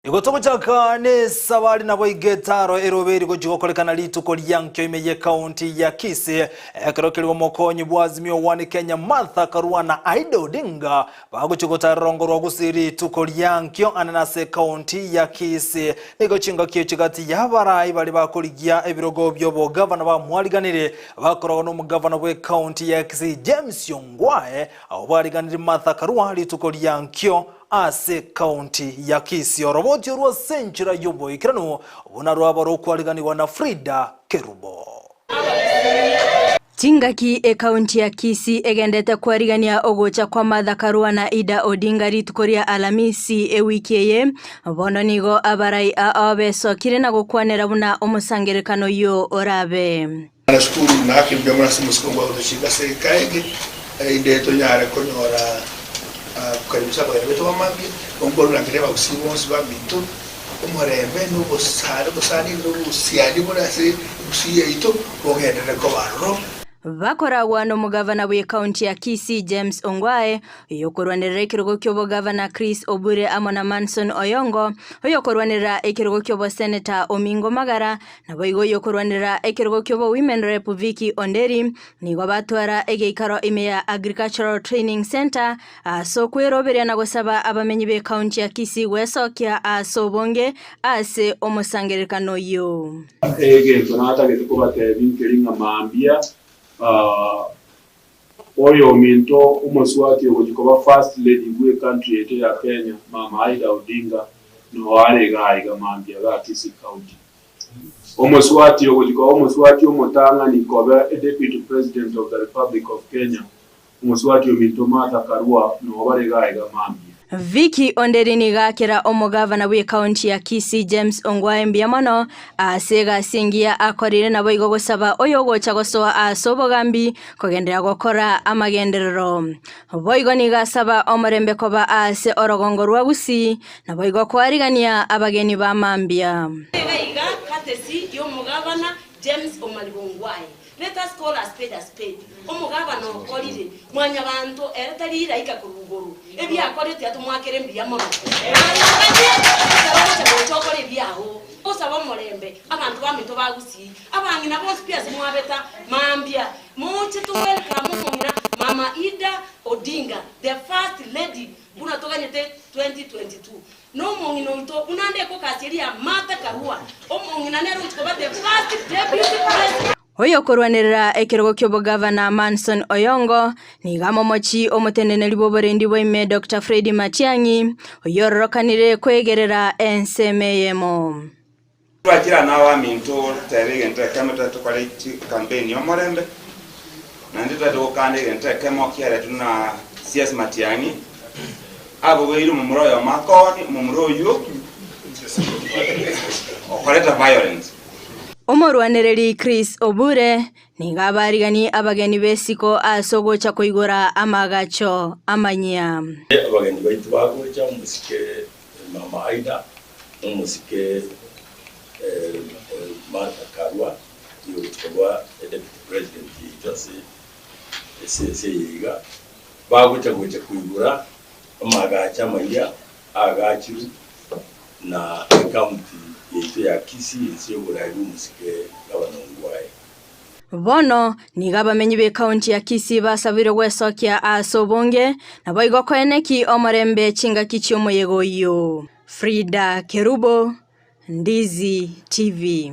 Igo togochaka nesabari naboigo etaro erobe eri gochia gokorekana rituko ria nkio ime y'ekaunti ya Kisii ekero keria omokonyi bwa Azimio One Kenya Martha Karua na Aida Odinga bagochia gotara rongo rwa Gusii rituko ria nkio anene ase ekaunti ya Kisii. Nigo chingaki echi gati y'abarai baria bakorigia ebirogo bi'obogavana bamwariganire bakoragwa nomogavana bw'ekaunti ya Kisii James Ongwae abwo bariganirie Martha Karua rituko ria nkio Ase ekaunti ya Kisii oroboti orwo ase enchera y'oboikeranu buna rwaba rokwariganigwa na Frida Kerubo. Chingaki ekaunti ya Kisii egendete kwarigania ogocha kwa Martha Karua na Ida Odinga rituko ria Alamisi ewiki eye, bono nigo abarai ao besokire na gokwanera buna omosangererekano oyio orabe. Nashukuru naki mbuya mono ase omosike omobua gotochika ase eka eke, erinde tonyare konyora kokaribisha abageni baito b'amambia, nkorurangeria abagusii bonsi baminto, omorembe na obosani obosani na obosiani bore ase egusii yaito bogenderere koba aroro. Bakoragwa nomogavana bw'ekaunti ya Kisii James Ongwae, Oyokorwanerera ekerogo ki'obogavana Chris Obure amo na Manson Oyongo, oyokorwanerera ekerogo ki'oboseneta Omingo Magara, Naboigo oyokorwanerera ekerogo ki'obo Women Rep Vicky Onderi nigo batwara egeikaro ime ya Agricultural Training Centre ase okweroberia na gosaba abamenyi b'ecounty ya Kisii gwesokia ase obonge ase omosangererekano oyio. Egento natagete kobatebia nkeri ng'a mambia oyominto omoswati ogochia koba first lady bwe country yaito ya Kenya mama Aida Odinga noo are igaa iga mambia igaa Kisii county. Omoswati ogochia koba omoswati omotang'ani koba Deputy President of the Republic of Kenya, omoswati ominto Martha Karua noo bare igaa iga mambia. Vicky Onderi nigo akera omogavana bw'ekaunti ya Kisii James Ongwae mbuya mono ase egasi engiya akorire naboigo gosaba oyogocha gosoa ase obogambi kogenderera gokora amagenderero. Boigo nigo asaba omorembe koba ase orogongo rwa Gusii Naboigo koarigania abageni ba mambia. Iga iga courtesy y'omogabana James Omariba Ongwae. Let us call a spade a spade. Omogabana okorire mwanyabanto ere tari iraika korwa igoro. Ebiakorire tiga tomwakere mbuya mono. Aye oganye ekero ogocha gocha okore ebiao. Osaba omorembe abanto baminto ba Gusii. Abang'ina bonsi pi ase mwabeta mambia moche to welcome omong'ina Mama Ida Odinga the first lady Buna toganyete 2022 nomong'ina oito buna nde ekokasi eria ya Martha Karua, omong'ina nere ogochia koba the first deputy president. Oyokorwanerera ekerogo ki'obogavana Manson Oyongo nigo amomochi omoteneneri bw'oborendi bwa ime Doctor Freddy Matiang'i oyororokanire kwegerera ensemo eyemo. Twachire aa nabaminto totebe egento ekemo totari tokore chicampaign y'omorembe, naende totari gokanda egento ekemo kiaretwe na CS Matiang'i, abobeire omomura oyomo akoni, omomura oyio okoreta violence. Omorwanereri Chris Obure nigo abariganie abageni b'esiko ase ogocha koigora amaagacho amanyia. Abageni baito bagocha omosike Mama Aida, nomosike Martha Karua, oyo ogochia koba Deputy President yaito ase ase eye iga, bagocha gocha koigora amaagacho amayia aagachirwe na ecounty yaito ya Kisii ense y'oborai bw'omosike Gavana Ongwae. Bono nigo abamenyi b'ekaunti ya Kisii basabirwe gwesokia ase obonge, naboigo koeneki omorembe chingaki chi'omoyega oyio. Frida Kerubo, Ndizi TV.